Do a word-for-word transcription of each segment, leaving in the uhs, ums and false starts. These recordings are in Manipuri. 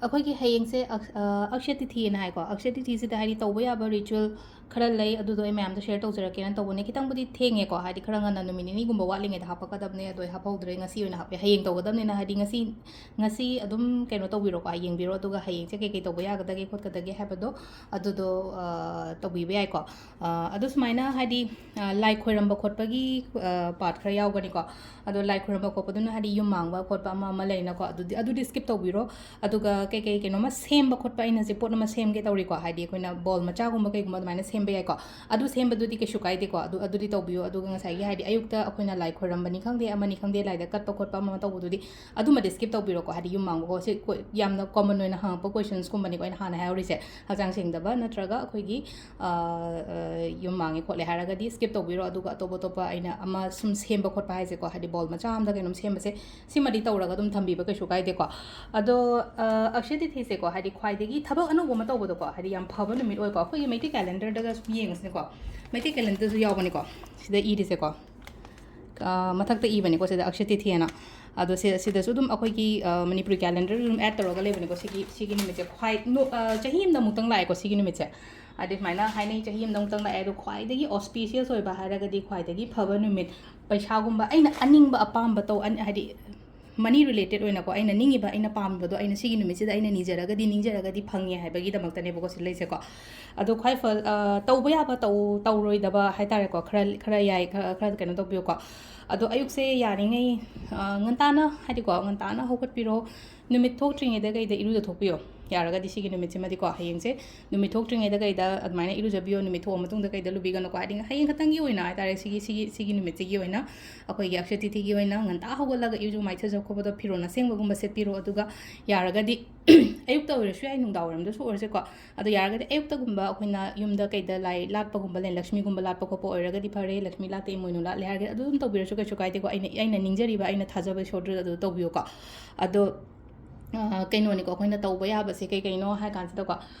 ꯑꯩꯈꯣꯏꯒꯤ ꯍꯌꯦꯡꯁꯦ ꯑꯛ- ꯑ, ꯑꯛꯁꯌ ꯇꯤꯊꯤꯅ ꯍꯥꯏꯀꯣ꯫ ꯑꯛꯁꯌ ꯇꯤꯊꯤꯁꯤꯗ ꯍꯥꯏꯗꯤ ꯇꯧꯕ ꯌꯥꯕ ꯔꯤꯆꯨꯋꯦꯜ ꯈꯔ ꯂꯩ, ꯑꯗꯨꯗꯣ ꯑꯩ ꯃꯌꯥꯝꯗ ꯁꯦꯌꯔ ꯇꯧꯖꯔꯛꯀꯦꯅ ꯇꯧꯕꯅꯦ꯫ ꯈꯤꯇꯪꯕꯨꯗꯤ ꯊꯦꯡꯉꯦꯀꯣ, ꯍꯥꯏꯗꯤ ꯈꯔ ꯉꯟꯅ ꯅꯨꯃꯤꯠ ꯅꯤꯅꯤꯒꯨꯝꯕ ꯋꯥꯠꯂꯤꯉꯩꯗ ꯍꯥꯞꯄꯛꯀꯗꯕꯅꯦ, ꯑꯗꯣ ꯑꯩ ꯍꯥꯞꯍꯧꯗ꯭ꯔꯦ꯫ ꯉꯁꯤ ꯑꯣꯏꯅ ꯍꯥꯞꯄꯦ, ꯍꯌꯦꯡ ꯇꯧꯒꯗꯕꯅꯤꯅ꯫ ꯍꯥꯏꯗꯤ ꯉꯁꯤ, ꯉꯁꯤ ꯑꯗꯨꯝ ꯀꯩꯅꯣ ꯇꯧꯕꯤꯔꯣꯀꯣ, ꯌꯦꯡꯕꯤꯔꯣ, ꯑꯗꯨꯒ ꯍꯌꯦꯡꯁꯦ ꯀꯩꯀꯩ ꯇꯧꯕ ꯌꯥꯒꯗꯒꯦ ꯈꯣꯠꯀꯗꯒꯦ ꯍꯥꯏꯕꯗꯣ ꯑꯗꯨꯗꯣ ꯑ, ꯇꯧꯕꯤꯕ ꯌꯥꯏꯀꯣ꯫ ꯑ, ꯑꯗꯣ ꯁꯨꯃꯥꯏꯅ ꯍꯥꯏꯗꯤ ꯑ, ꯂꯥꯏ ꯈꯣꯏꯔꯝꯕ ꯈꯣꯠꯄꯒꯤ ꯄꯥꯔꯠ ꯈꯔ ꯌꯥꯎꯒꯅꯤꯀꯣ꯫ ꯑꯗꯣ ꯂꯥꯏ ꯈꯣꯏꯔꯝꯕ ꯈꯣꯠꯄꯗꯨꯅ ꯍꯥꯏꯗꯤ ꯌꯨꯝ ꯃꯥꯡꯕ ꯈꯣꯠꯄ ꯑꯃ ꯑꯃ ꯂꯩꯅꯀꯣ, ꯑꯗꯨꯗꯤ ꯑꯗꯨꯗꯤ ꯁ꯭ꯀꯤꯞ ꯇꯧꯕꯤꯔꯣ꯫ ꯑꯗꯨꯒ ꯀꯩꯀꯩ ꯀꯩꯅꯣꯝꯃ ꯁꯦꯝꯕ ꯈꯣꯠꯄ, ꯑꯩꯅ ꯍꯧꯖꯤꯛ ꯄꯣꯠ ꯑꯃ ꯁꯦꯝꯒꯦ ꯇꯧꯔꯤꯀꯣ, ꯍꯥꯏꯗꯤ ꯑꯩꯈꯣꯏꯅ ꯕꯣꯜ ꯃꯆꯥꯒꯨꯝꯕ ꯀꯩꯒꯨꯝꯕ ꯑꯗꯨꯃꯥꯏꯅ ꯁꯦꯝꯕ ꯌꯥꯏꯀꯣ꯫ ꯑꯗꯨ ꯁꯦꯝꯕꯗꯨꯗꯤ ꯀꯩꯁꯨ ꯀꯥꯏꯗꯦꯀꯣ, ꯑꯗꯨ ꯑꯗꯨꯗꯤ ꯇꯧꯕꯤꯌꯣ꯫ ꯑꯗꯨꯒ ꯉꯁꯥꯏꯒꯤ ꯍꯥꯏꯗꯤ ꯑꯌꯨꯛꯇ ꯑꯩꯈꯣꯏꯅ ꯂꯥꯏ ꯈꯣꯏꯔꯝꯕꯅꯤ ꯈꯪꯗꯦ, ꯑꯃꯅꯤ ꯈꯪꯗꯦ, ꯂꯥꯏꯗ ꯀꯠꯄ ꯈꯣꯠꯄ ꯑꯃ ꯑꯃ ꯇꯧꯕꯗꯨꯗꯤ ꯑꯗꯨꯃꯗꯤ ꯁ꯭ꯀꯤꯞ ꯇꯧꯕꯤꯔꯣꯀꯣ꯫ ꯍꯥꯏꯗꯤ ꯌꯨꯝ ꯃꯥꯡꯕꯀꯣ, ꯁꯤ ꯀꯣ-, ꯌꯥꯝꯅ ꯀꯣꯃꯟ ꯑꯣꯏꯅ ꯍꯪꯉꯛꯄ ꯀꯣꯏꯁꯟꯁꯀꯨꯝꯕꯅꯤꯀꯣ ꯑꯩꯅ ꯍꯥꯟꯅ ꯍꯥꯏꯍꯧꯔꯤꯁꯦ꯫ ꯍꯛꯆꯥꯡ ꯁꯦꯡꯗꯕ ꯅꯠꯇ꯭ꯔꯒ ꯑꯩꯈꯣꯏꯒꯤ ꯑ, ꯑ, ꯌꯨꯝ ꯃꯥꯡꯉꯦ ꯈꯣꯠꯂꯦ ꯍꯥꯏꯔꯒꯗꯤ ꯁ꯭ꯀꯤꯞ ꯇꯧꯕꯤꯔꯣ꯫ ꯑꯗꯨꯒ ꯑꯇꯣꯞ ꯑꯇꯣꯞꯄ ꯑꯩꯅ ꯑꯃ ꯁꯨꯝ ꯁꯦꯝꯕ ꯈꯣꯠꯄ ꯍꯥꯏꯁꯦꯀꯣ, ꯍꯥꯏꯗꯤ ꯕꯣꯜ ꯃꯆꯥ ꯑꯃꯗ ꯀꯩꯅꯣꯝ ꯁꯦꯝꯕꯁꯦ, ꯁꯤꯃꯗꯤ ꯇꯧꯔꯒ ꯑꯗꯨꯝ ꯊꯝꯕꯤꯕ ꯀꯩꯁꯨ ꯀꯥꯏꯗꯦꯀꯣ꯫ ꯑꯗꯣ ꯑ, ꯑꯛꯁꯌ ꯇꯤꯊꯤꯁꯦꯀꯣ, ꯍꯥꯏꯗꯤ ꯈ꯭ꯋꯥꯏꯗꯒꯤ ꯊꯕꯛ ꯑꯅꯧꯕ ꯑꯃ ꯇꯧꯕꯗꯣꯀꯣ, ꯍꯥꯏꯗꯤ ꯌꯥꯝ ꯐꯕ ꯅꯨꯃꯤꯠ ꯑꯣꯏꯀꯣ꯫ ꯑꯩꯈꯣꯏꯒꯤ ꯃꯩꯇꯩ ꯀꯦꯂꯦꯟꯗꯔꯗꯒ ꯁꯨꯝ ꯌꯦꯡꯉꯁꯤꯅꯦꯀꯣ, ꯃꯩꯇꯩ ꯀꯦꯂꯦꯟꯗꯔꯁꯨ ꯌꯥꯎꯕꯅꯤꯀꯣ, ꯁꯤꯗ ꯏꯔꯤꯁꯦꯀꯣ꯫ ꯑ, ꯃꯊꯛꯇ ꯏꯕꯅꯤꯀꯣ ꯁꯤꯗ ꯑꯛꯁꯌ ꯇꯤꯊꯤꯅ꯫ ꯑꯗꯣ ꯁꯤ, ꯁꯤꯗꯁꯨ ꯑꯗꯨꯝ ꯑꯩꯈꯣꯏꯒꯤ ꯑ, ꯃꯅꯤꯄꯨꯔꯤ ꯀꯦꯂꯦꯟꯗꯔ ꯑꯗꯨꯝ ꯑꯦꯗ ꯇꯧꯔꯒ ꯂꯩꯕꯅꯤꯀꯣ꯫ ꯁꯤꯒꯤ, ꯁꯤꯒꯤ ꯅꯨꯃꯤꯠꯁꯦ ꯈ꯭ꯋꯥꯏ ꯅꯣ-, ꯑ, ꯆꯍꯤ ꯑꯃꯗ ꯑꯃꯨꯛꯇꯪ ꯂꯥꯛꯑꯦꯀꯣ ꯁꯤꯒꯤ ꯅꯨꯃꯤꯠꯁꯦ꯫ ꯍꯥꯏꯗꯤ ꯁꯨꯃꯥꯏꯅ ꯍꯥꯏꯅꯩ, ꯆꯍꯤ ꯑꯃꯗ ꯑꯃꯨꯛꯇꯪ ꯂꯥꯛꯑꯦ꯫ ꯑꯗꯣ ꯈ꯭ꯋꯥꯏꯗꯒꯤ ꯑꯣꯁꯄꯤꯁꯤꯌꯁ ꯑꯣꯏꯕ ꯍꯥꯏꯔꯒꯗꯤ ꯈ꯭ꯋꯥꯏꯗꯒꯤ ꯐꯕ ꯅꯨꯃꯤꯠ, ꯄꯩꯁꯥꯒꯨꯝꯕ, ꯑꯩꯅ ꯑꯅꯤꯡꯕ ꯑꯄꯥꯝꯕ ꯇꯧ-, ꯑꯅꯤ-, ꯍꯥꯏꯗꯤ ꯃꯅꯤ ꯔꯤꯂꯦꯇꯦꯠ ꯑꯣꯏꯅꯀꯣ, ꯑꯩꯅ ꯅꯤꯡꯉꯤꯕ, ꯑꯩꯅ ꯄꯥꯝꯃꯤꯕꯗꯣ ꯑꯩꯅ ꯁꯤꯒꯤ ꯅꯨꯃꯤꯠꯁꯤꯗ ꯑꯩꯅ ꯅꯤꯖꯔꯒꯗꯤ, ꯅꯤꯡꯖꯔꯒꯗꯤ ꯐꯪꯉꯦ ꯍꯥꯏꯕꯒꯤꯗꯃꯛꯇꯅꯦꯕꯀꯣ ꯁꯤ ꯂꯩꯁꯦꯀꯣ꯫ ꯑꯗꯣ ꯈ꯭ꯋꯥꯏ ꯐ-, ꯑ, ꯇꯧꯕ ꯌꯥꯕ ꯇꯧ-, ꯇꯧꯔꯣꯏꯗꯕ ꯍꯥꯏꯇꯥꯔꯦꯀꯣ, ꯈꯔ, ꯈꯔ ꯌꯥꯏ, ꯈꯔ, ꯈꯔ ꯀꯩꯅꯣ ꯇꯧꯕꯤꯌꯨꯀꯣ꯫ ꯑꯗꯣ ꯑꯌꯨꯛꯁꯦ ꯌꯥꯔꯤꯉꯩ, ꯑ, ꯉꯟꯇꯥꯅ, ꯍꯥꯏꯗꯤꯀꯣ, ꯉꯟꯇꯥꯅ ꯍꯧꯒꯠꯄꯤꯔꯣ꯫ ꯅꯨꯃꯤꯠ ꯊꯣꯛꯇ꯭ꯔꯤꯉꯩꯗ ꯀꯩꯗ ꯏꯔꯨꯖꯊꯣꯛꯄꯤꯌꯣ꯫ ꯌꯥꯔꯒꯗꯤ ꯁꯤꯒꯤ ꯅꯨꯃꯤꯠꯁꯤꯃꯗꯤꯀꯣ, ꯍꯌꯦꯡꯁꯦ ꯅꯨꯃꯤꯠ ꯊꯣꯛꯇ꯭ꯔꯤꯉꯩꯗ ꯀꯩꯗ ꯑꯗꯨꯃꯥꯏꯅ ꯏꯔꯨꯖꯕꯤꯌꯣ꯫ ꯅꯨꯃꯤꯠ ꯊꯣꯛꯑ ꯃꯇꯨꯡꯗ ꯀꯩꯗ ꯂꯨꯕꯤꯒꯅꯨꯀꯣ꯫ ꯍꯥꯏꯗꯤ ꯍꯌꯦꯡ ꯈꯛꯇꯪꯒꯤ ꯑꯣꯏꯅ ꯍꯥꯏꯇꯥꯔꯦ, ꯁꯤꯒꯤ, ꯁꯤꯒꯤ, ꯁꯤꯒꯤ ꯅꯨꯃꯤꯠꯁꯤꯒꯤ ꯑꯣꯏꯅ ꯑꯩꯈꯣꯏꯒꯤ ꯑꯛꯁꯌ ꯇꯤꯊꯤꯒꯤ ꯑꯣꯏꯅ ꯉꯟꯇꯥ ꯍꯧꯒꯠꯂꯒ ꯏꯔꯨꯖ ꯃꯥꯏꯊꯖ ꯈꯣꯠꯄꯗꯣ, ꯐꯤꯔꯣꯜ ꯑꯁꯦꯡꯕꯒꯨꯝꯕ ꯁꯦꯠꯄꯤꯔꯣ꯫ ꯑꯗꯨꯒ ꯌꯥꯔꯒꯗꯤ ꯑꯌꯨꯛꯇ ꯑꯣꯏꯔꯁꯨ ꯌꯥꯏ, ꯅꯨꯡꯗꯥꯡ ꯋꯥꯏꯔꯝꯗꯁꯨ ꯑꯣꯏꯔꯁꯨꯀꯣ꯫ ꯑꯗꯣ ꯌꯥꯔꯒꯗꯤ ꯑꯌꯨꯛꯇꯒꯨꯝꯕ ꯑꯩꯈꯣꯏꯅ ꯌꯨꯝꯗ ꯀꯩꯗ ꯂꯥꯏ ꯂꯥꯠꯄꯒꯨꯝꯕ ꯂꯩ, ꯂꯛꯁꯃꯤꯒꯨꯝꯕ ꯂꯥꯠꯄ ꯈꯣꯠꯄ ꯑꯣꯏꯔꯒꯗꯤ ꯐꯔꯦ, ꯂꯛꯁꯃꯤ ꯂꯥꯠꯇꯦ ꯏꯃꯣꯏꯅꯨ ꯂꯥꯠꯂꯦ ꯍꯥꯏꯔꯒꯗꯤ ꯑꯗꯨ ꯑꯗꯨꯝ ꯇꯧꯕꯤꯔꯁꯨ ꯀꯩꯁꯨ ꯀꯥꯏꯗꯦꯀꯣ꯫ ꯑꯩꯅ, ꯑꯩꯅ ꯅꯤꯡꯖꯔꯤꯕ, ꯑꯩꯅ ꯊꯥꯖꯕ ꯏꯁꯣꯔꯗꯨꯗ ꯑꯗꯨ ꯇꯧꯕꯤꯌꯨꯀꯣ꯫ ꯑꯗꯣ ꯑ, ꯀꯩꯅꯣꯅꯤꯀꯣ, ꯑꯩꯈꯣꯏꯅ ꯇꯧꯕ ꯌꯥꯕꯁꯦ ꯀꯩ ꯀꯩꯅꯣ ꯍꯥꯏ ꯀꯥꯟꯁꯤꯗꯀꯣ,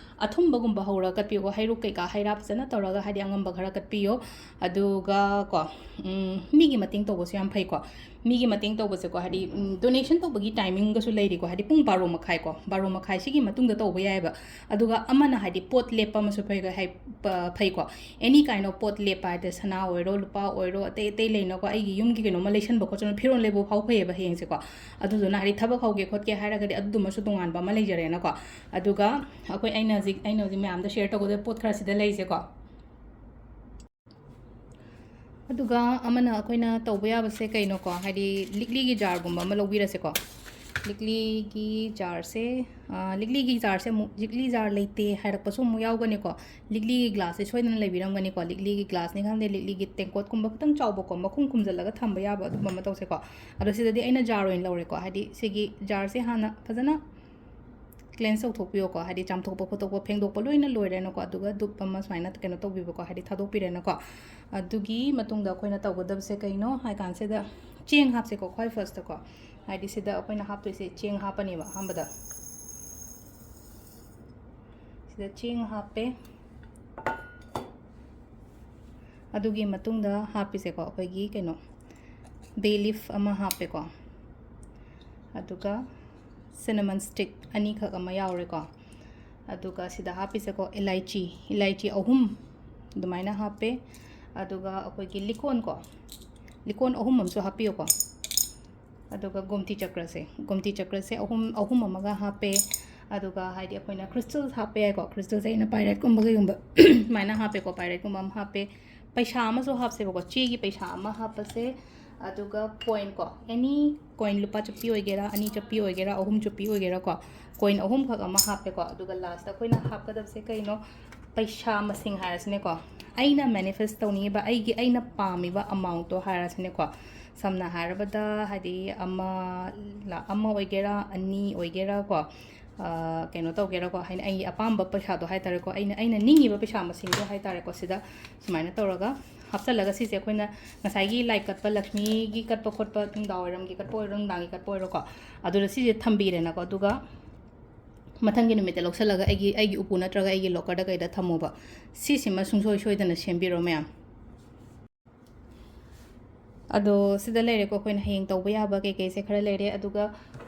ꯑꯊꯨꯝꯕꯒꯨꯝꯕ ꯍꯧꯔꯒ ꯀꯠꯄꯤꯌꯨꯀꯣ꯫ ꯍꯩꯔꯨꯛ ꯀꯩꯀꯥ, ꯍꯩ ꯔꯥ ꯐꯖꯅ ꯇꯧꯔꯒ, ꯍꯥꯏꯗꯤ ꯑꯉꯝꯕ ꯈꯔ ꯀꯠꯄꯤꯌꯣ꯫ ꯑꯗꯨꯒ ꯀꯣ, ꯎꯝ, ꯃꯤꯒꯤ ꯃꯇꯦꯡ ꯇꯧꯕꯁꯨ ꯌꯥꯝ ꯐꯩꯀꯣ꯫ ꯃꯤꯒꯤ ꯃꯇꯦꯡ ꯇꯧꯕꯁꯦꯀꯣ, ꯍꯥꯏꯗꯤ, ꯎꯝ, donation ꯇꯧꯕꯒꯤ timingꯒꯁꯨ ꯂꯩꯔꯤꯀꯣ, ꯍꯥꯏꯗꯤ ꯄꯨꯡ ꯕꯥꯔꯣ ꯃꯈꯥꯏꯀꯣ, ꯕꯥꯔꯣ ꯃꯈꯥꯏꯁꯤꯒꯤ ꯃꯇꯨꯡꯗ ꯇꯧꯕ ꯌꯥꯏꯑꯕ꯫ ꯑꯗꯨꯒ ꯑꯃꯅ ꯍꯥꯏꯗꯤ ꯄꯣꯠ ꯂꯦꯞꯄ ꯑꯃꯁꯨ ꯐꯩ, ꯍꯥꯏ-, ꯄ-, ꯐꯩꯀꯣ꯫ Any kind of ꯄꯣꯠ ꯂꯦꯞꯄ ꯍꯥꯏꯗꯤ ꯁꯅꯥ ꯑꯣꯏꯔꯣ, ꯂꯨꯄꯥ ꯑꯣꯏꯔꯣ, ꯑꯇꯩ ꯑꯇꯩ ꯂꯩꯅꯀꯣ, ꯑꯩꯒꯤ ꯌꯨꯝꯒꯤ ꯀꯩꯅꯣꯝꯃ ꯂꯩꯁꯟꯕ ꯈꯣꯠꯆꯟꯕ, ꯐꯤꯔꯣꯜ ꯂꯩꯕ ꯐꯥꯎ ꯐꯩꯌꯦꯕ ꯍꯌꯦꯡꯁꯦꯀꯣ꯫ ꯑꯗꯨꯗꯨꯅ ꯍꯥꯏꯗꯤ ꯊꯕꯛ ꯍꯧꯒꯦ ꯈꯣꯠꯀꯦ ꯍꯥꯏꯔꯒꯗꯤ ꯑꯗꯨꯗꯨꯃꯁꯨ ꯇꯣꯉꯥꯟꯕ ꯑꯃ ꯂꯩꯖꯔꯦꯅꯀꯣ꯫ ꯑꯗꯨꯒ ꯑꯩꯈꯣꯏ, ꯑꯩꯅ ꯍꯧꯖꯤꯛ, ꯑꯩꯅ ꯍꯧꯖꯤꯛ ꯃꯌꯥꯝꯗ share ꯇꯧꯒꯗꯕ ꯄꯣꯠ ꯈꯔ ꯁꯤꯗ ꯂꯩꯁꯦꯀꯣ꯫ ꯑꯗꯨꯒ ꯑꯃꯅ ꯑꯩꯈꯣꯏꯅ ꯇꯧꯕ ꯌꯥꯕꯁꯦ ꯀꯩꯅꯣꯀꯣ, ꯍꯥꯏꯗꯤ ꯂꯤꯛꯂꯤꯒꯤ jarꯒꯨꯝꯕ ꯑꯃ ꯂꯧꯕꯤꯔꯁꯦꯀꯣ꯫ ꯂꯤꯛꯂꯤꯒꯤ jarꯁꯦ, ꯑ, ꯂꯤꯛꯂꯤꯒꯤ jarꯁꯦ ꯑꯃꯨꯛ, ꯂꯤꯛꯂꯤ jar ꯂꯩꯇꯦ ꯍꯥꯏꯔꯛꯄꯁꯨ ꯑꯃꯨꯛ ꯌꯥꯎꯒꯅꯤꯀꯣ꯫ ꯂꯤꯛꯂꯤꯒꯤ glassꯁꯦ ꯁꯣꯏꯗꯅ ꯂꯩꯕꯤꯔꯝꯒꯅꯤꯀꯣ꯫ ꯂꯤꯛꯂꯤꯒꯤ glassꯅꯤ ꯈꯪꯗꯦ, ꯂꯤꯛꯂꯤꯒꯤ ꯇꯦꯡꯀꯣꯠꯀꯨꯝꯕ ꯈꯤꯇꯪ ꯆꯥꯎꯕꯀꯣ, ꯃꯈꯨꯝ ꯈꯨꯝꯖꯤꯜꯂꯒ ꯊꯝꯕ ꯌꯥꯕ ꯑꯗꯨꯝꯕ ꯑꯃ ꯇꯧꯁꯦꯀꯣ꯫ ꯑꯗꯣ ꯁꯤꯗꯗꯤ ꯑꯩꯅ jar ꯑꯣꯏꯅ ꯂꯧꯔꯦꯀꯣ, ꯍꯥꯏꯗꯤ ꯁꯤꯒꯤ jarꯁꯦ ꯍꯥꯟꯅ ꯐꯖꯅ cleanse ꯇꯧꯊꯣꯛꯄꯤꯌꯣꯀꯣ, ꯍꯥꯏꯗꯤ ꯆꯥꯝꯊꯣꯛꯄ ꯈꯣꯠꯇꯣꯛꯄ, ꯐꯦꯡꯗꯣꯛꯄ ꯂꯣꯏꯅ ꯂꯣꯏꯔꯦꯅꯀꯣ꯫ ꯑꯗꯨꯒ ꯙꯨꯞ ꯑꯃ ꯁꯨꯃꯥꯏꯅ ꯀꯩꯅꯣ ꯇꯧꯕꯤꯕꯀꯣ, ꯍꯥꯏꯗꯤ ꯊꯥꯗꯣꯛꯄꯤꯔꯦꯅꯀꯣ꯫ ꯑꯗꯨꯒꯤ ꯃꯇꯨꯡꯗ ꯑꯩꯈꯣꯏꯅ ꯇꯧꯒꯗꯕꯁꯦ ꯀꯩꯅꯣ ꯍꯥꯏ ꯀꯥꯟꯁꯤꯗ, ꯆꯦꯡ ꯍꯥꯞꯁꯦꯀꯣ ꯈ꯭ꯋꯥꯏ firstꯇꯀꯣ꯫ ꯍꯥꯏꯗꯤ ꯁꯤꯗ ꯑꯩꯈꯣꯏꯅ ꯍꯥꯞꯇꯣꯏꯁꯦ ꯆꯦꯡ ꯍꯥꯞꯄꯅꯦꯕ ꯑꯍꯥꯟꯕꯗ꯫ ꯁꯤꯗ ꯆꯦꯡ ꯍꯥꯞꯄꯦ꯫ ꯑꯗꯨꯒꯤ ꯃꯇꯨꯡꯗ ꯍꯥꯞꯄꯤꯁꯦꯀꯣ, ꯑꯩꯈꯣꯏꯒꯤ ꯀꯩꯅꯣ, bay leaf ꯑꯃ ꯍꯥꯞꯄꯦꯀꯣ꯫ ꯑꯗꯨꯒ cinnamon stick ꯑꯅꯤꯈꯛ ꯑꯃ ꯌꯥꯎꯔꯦꯀꯣ꯫ ꯑꯗꯨꯒ ꯁꯤꯗ ꯍꯥꯞꯄꯤꯁꯦꯀꯣ, ꯏꯂꯥꯏꯆꯤ, ꯏꯂꯥꯏꯆꯤ ꯑꯍꯨꯝ ꯑꯗꯨꯃꯥꯏꯅ ꯍꯥꯞꯄꯦ꯫ ꯑꯗꯨꯒ ꯑꯩꯈꯣꯏꯒꯤ ꯂꯤꯀꯣꯟꯀꯣ, ꯂꯤꯀꯣꯟ ꯑꯍꯨꯝ ꯑꯃꯁꯨ ꯍꯥꯞꯄꯤꯌꯨꯀꯣ꯫ ꯑꯗꯨꯒ ꯒꯣꯝꯇꯤ ꯆꯀ꯭ꯔꯁꯦ, ꯒꯣꯝꯇꯤ ꯆꯀ꯭ꯔꯁꯦ ꯑꯍꯨꯝ, ꯑꯍꯨꯝ ꯑꯃꯒ ꯍꯥꯞꯄꯦ꯫ ꯑꯗꯨꯒ ꯍꯥꯏꯗꯤ ꯑꯩꯈꯣꯏꯅ crystals ꯍꯥꯞꯄ ꯌꯥꯏꯀꯣ, crystalꯁꯦ ꯑꯩꯅ pyrideꯀꯨꯝꯕ ꯀꯩꯒꯨꯝꯕ ꯑꯗꯨꯃꯥꯏꯅ ꯍꯥꯞꯄꯦꯀꯣ, pyrideꯀꯨꯝꯕ ꯑꯃ ꯍꯥꯞꯄꯦ꯫ ꯄꯩꯁꯥ ꯑꯃꯁꯨ ꯍꯥꯞꯁꯦꯕꯀꯣ, ꯆꯦꯒꯤ ꯄꯩꯁꯥ ꯑꯃ ꯍꯥꯞꯄꯁꯦ꯫ ꯑꯗꯨꯒ coin ꯀꯣ, any coin, ꯂꯨꯄꯥ ꯆꯞꯄꯤ ꯑꯣꯏꯒꯦꯔꯥ, ꯑꯅꯤ ꯆꯞꯄꯤ ꯑꯣꯏꯒꯦꯔꯥ, ꯑꯍꯨꯝ ꯆꯞꯄꯤ ꯑꯣꯏꯒꯦꯔꯥꯀꯣ, coin ꯑꯍꯨꯝꯈꯛ ꯑꯃ ꯍꯥꯞꯄꯦꯀꯣ꯫ ꯑꯗꯨꯒ lastꯇ ꯑꯩꯈꯣꯏꯅ ꯍꯥꯞꯀꯗꯕꯁꯦ ꯀꯩꯅꯣ? ꯄꯩꯁꯥ ꯃꯁꯤꯡ ꯍꯥꯏꯔꯁꯤꯅꯦꯀꯣ, ꯑꯩꯅ manifest ꯇꯧꯅꯤꯡꯉꯤꯕ, ꯑꯩꯒꯤ, ꯑꯩꯅ ꯄꯥꯝꯃꯤꯕ amountꯇꯣ ꯍꯥꯏꯔꯁꯤꯅꯦꯀꯣ꯫ ꯁꯝꯅ ꯍꯥꯏꯔꯕꯗ, ꯍꯥꯏꯗꯤ, ꯑꯃ, ꯂꯥꯛ ꯑꯃ ꯑꯣꯏꯒꯦꯔꯥ, ꯑꯅꯤ ꯑꯣꯏꯒꯦꯔꯥꯀꯣ, ꯑ, ꯀꯩꯅꯣ ꯇꯧꯒꯦꯔꯥꯀꯣ, ꯍꯥꯏꯅ ꯑꯩꯒꯤ ꯑꯄꯥꯝꯕ ꯄꯩꯁꯥꯗꯣ ꯍꯥꯏ ꯇꯥꯔꯦꯀꯣ, ꯑꯩꯅ, ꯑꯩꯅ ꯅꯤꯡꯉꯤꯕ ꯄꯩꯁꯥ ꯃꯁꯤꯡꯗꯣ ꯍꯥꯏ ꯇꯥꯔꯦꯀꯣ, ꯁꯤꯗ ꯁꯨꯃꯥꯏꯅ ꯇꯧꯔꯒ ꯍꯥꯞꯆꯤꯜꯂꯒ, ꯁꯤꯁꯦ ꯑꯩꯈꯣꯏꯅ ꯉꯁꯥꯏꯒꯤ ꯂꯥꯏ ꯀꯠꯄ, ꯂꯛꯁꯃꯤꯒꯤ ꯀꯠꯄ ꯈꯣꯠꯄ, ꯅꯨꯡꯗꯥꯡ ꯋꯥꯏꯔꯝꯒꯤ ꯀꯠꯄ ꯑꯣꯏꯔꯣ, ꯅꯨꯡꯗꯥꯡꯒꯤ ꯀꯠꯄ ꯑꯣꯏꯔꯣꯀꯣ, ꯑꯗꯨꯗ ꯁꯤꯁꯦ ꯊꯝꯕꯤꯔꯦꯅꯀꯣ꯫ ꯑꯗꯨꯒ ꯃꯊꯪꯒꯤ ꯅꯨꯃꯤꯠꯇ ꯂꯧꯁꯤꯜꯂꯒ ꯑꯩꯒꯤ, ꯑꯩꯒꯤ ꯎꯄꯨ ꯅꯠꯇ꯭ꯔꯒ ꯑꯩꯒꯤ lockerꯗ ꯀꯩꯗ ꯊꯝꯃꯣꯕ꯫ ꯁꯤꯁꯤꯃ ꯁꯨꯡꯁꯣꯏ ꯁꯣꯏꯗꯅ ꯁꯦꯝꯕꯤꯔꯣ ꯃꯌꯥꯝ꯫ ꯑꯗꯣ ꯁꯤꯗ ꯂꯩꯔꯦꯀꯣ, ꯑꯩꯈꯣꯏꯅ ꯍꯌꯦꯡ ꯇꯧꯕ ꯌꯥꯕ ꯀꯩꯀꯩꯁꯦ ꯈꯔ ꯂꯩꯔꯦ꯫ ꯑꯗꯨꯒ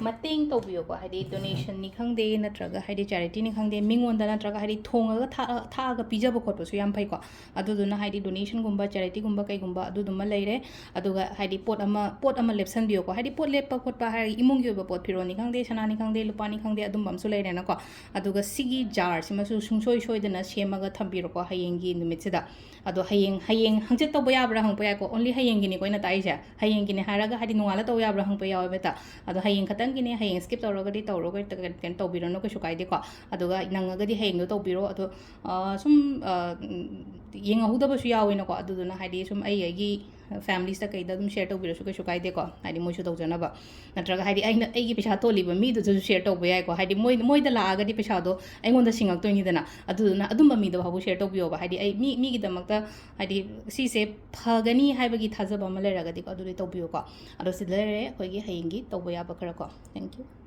ꯃꯇꯦꯡ ꯇꯧꯕꯤꯌꯣꯀꯣ, ꯍꯥꯏꯗꯤ ꯗꯣꯅꯦꯁꯟꯅꯤ ꯈꯪꯗꯦ, ꯅꯠꯇ꯭ꯔꯒ ꯍꯥꯏꯗꯤ ꯆꯦꯔꯤꯇꯤꯅꯤ ꯈꯪꯗꯦ, ꯃꯤꯉꯣꯟꯗ ꯅꯠꯇ꯭ꯔꯒ ꯍꯥꯏꯗꯤ ꯊꯣꯡꯉꯒ ꯊꯥꯛꯑ- ꯊꯥꯛꯑꯒ ꯄꯤꯖꯕ ꯈꯣꯠꯄꯁꯨ ꯌꯥꯝ ꯐꯩꯀꯣ꯫ ꯑꯗꯨꯗꯨꯅ ꯍꯥꯏꯗꯤ ꯗꯣꯅꯦꯁꯟꯒꯨꯝꯕ, ꯆꯦꯔꯤꯇꯤꯒꯨꯝꯕ ꯀꯩꯒꯨꯝꯕ ꯑꯗꯨꯗꯨꯃ ꯂꯩꯔꯦ꯫ ꯑꯗꯨꯒ ꯍꯥꯏꯗꯤ ꯄꯣꯠ ꯑꯃ ꯄꯣꯠ ꯑꯃ ꯂꯦꯞꯁꯟꯕꯤꯌꯣꯀꯣ꯫ ꯍꯥꯏꯗꯤ ꯄꯣꯠ ꯂꯦꯞꯄ ꯈꯣꯠꯄ ꯍꯥꯏꯔꯒ ꯏꯃꯨꯡꯒꯤ ꯑꯣꯏꯕ ꯄꯣꯠ, ꯐꯤꯔꯣꯜꯅꯤ ꯈꯪꯗꯦ, ꯁꯅꯥꯅꯤ ꯈꯪꯗꯦ, ꯂꯨꯄꯥꯅꯤ ꯈꯪꯗꯦ, ꯑꯗꯨꯝꯕ ꯑꯃꯁꯨ ꯂꯩꯔꯦꯅꯀꯣ꯫ ꯑꯗꯨꯒ ꯁꯤꯒꯤ ꯖꯥꯔꯁꯤꯃꯁꯨ ꯁꯨꯡꯁꯣꯏ ꯁꯣꯏꯗꯅ ꯁꯦꯝꯃꯒ ꯊꯝꯕꯤꯔꯣꯀꯣ ꯍꯌꯦꯡꯒꯤ ꯅꯨꯃꯤꯠꯁꯤꯗ꯫ ꯑꯗꯣ ꯍꯌꯦꯡ, ꯍꯌꯦꯡ ꯍꯪꯆꯤꯠ ꯇꯧꯕ ꯌꯥꯕ꯭ꯔꯥ ꯍꯪꯉꯛꯄ ꯌꯥꯏꯀꯣ꯫ ꯑꯣꯟꯂꯤ ꯍꯌꯦꯡꯒꯤꯅꯤꯀꯣ ꯑꯩꯅ ꯇꯥꯛꯏꯁꯦ꯫ ꯍꯌꯦꯡꯒꯤꯅꯤ ꯍꯥꯏꯔꯒ ꯍꯥꯏꯗꯤ ꯅꯣꯡꯉꯥꯜꯂ ꯇꯧ ꯌꯥꯕ꯭ꯔꯥ ꯍꯪꯉꯛꯄ ꯌꯥꯎꯋꯦꯕ ꯍꯦꯛꯇ꯫ ꯑꯗꯣ ꯍꯌꯦꯡ ꯈꯛꯇꯪꯒꯤꯅꯦ, ꯍꯌꯦꯡ ꯁ꯭ꯀꯤꯞ ꯇꯧꯔꯒꯗꯤ ꯇꯧꯔꯣ, ꯀꯩ-, ꯀꯩꯅꯣ ꯇꯧꯕꯤꯔꯅꯨ, ꯀꯩꯁꯨ ꯀꯥꯏꯗꯦꯀꯣ꯫ ꯑꯗꯨꯒ ꯅꯪꯉꯒꯗꯤ ꯍꯌꯦꯡꯗꯣ ꯇꯧꯕꯤꯔꯣ꯫ ꯑꯗꯣ, ꯑ, ꯁꯨꯝ, ꯑ, ꯎꯝ, ꯌꯦꯡꯍꯧꯗꯕꯁꯨ ꯌꯥꯎꯋꯦꯅꯀꯣ꯫ ꯑꯗꯨꯗꯨꯅ ꯍꯥꯏꯗꯤ ꯁꯨꯝ ꯑꯩ ꯑꯩꯒꯤ ꯐꯦꯃꯤꯂꯤꯁꯇ ꯀꯩꯗ ꯑꯗꯨꯝ ꯁꯦꯌꯔ ꯇꯧꯕꯤꯔꯁꯨ ꯀꯩꯁꯨ ꯀꯥꯏꯗꯦꯀꯣ, ꯍꯥꯏꯗꯤ ꯃꯣꯏꯁꯨ ꯇꯧꯖꯅꯕ꯫ ꯅꯠꯇ꯭ꯔꯒ ꯍꯥꯏꯗꯤ ꯑꯩꯅ ꯑꯩꯒꯤ ꯄꯩꯁꯥ ꯇꯣꯜꯂꯤꯕ ꯃꯤꯗꯨꯗꯁꯨ ꯁꯦꯌꯔ ꯇꯧꯕ ꯌꯥꯏꯀꯣ, ꯍꯥꯏꯗꯤ ꯃꯣꯏ, ꯃꯣꯏꯗ ꯂꯥꯛꯑꯒꯗꯤ ꯄꯩꯁꯥꯗꯣ ꯑꯩꯉꯣꯟꯗ ꯁꯤꯡꯉꯛꯇꯣꯏꯅꯤꯗꯅ꯫ ꯑꯗꯨꯗꯨꯅ ꯑꯗꯨꯝꯕ ꯃꯤꯗꯣ ꯐꯥꯎꯕ ꯁꯦꯌꯔ ꯇꯧꯕꯤꯌꯣꯕ, ꯍꯥꯏꯗꯤ ꯑꯩ ꯃꯤ, ꯃꯤꯒꯤꯗꯃꯛꯇ ꯍꯥꯏꯗꯤ ꯁꯤꯁꯦ ꯐꯒꯅꯤ ꯍꯥꯏꯕꯒꯤ ꯊꯥꯖꯕ ꯑꯃ ꯂꯩꯔꯒꯗꯤꯀꯣ, ꯑꯗꯨꯗꯤ ꯇꯧꯕꯤꯌꯨꯀꯣ꯫ ꯑꯗꯣ ꯁꯤꯗ ꯂꯩꯔꯦ ꯑꯩꯈꯣꯏꯒꯤ ꯍꯌꯦꯡꯒꯤ ꯇꯧꯕ ꯌꯥꯕ ꯈꯔ ꯀꯣ꯫ Thank you꯫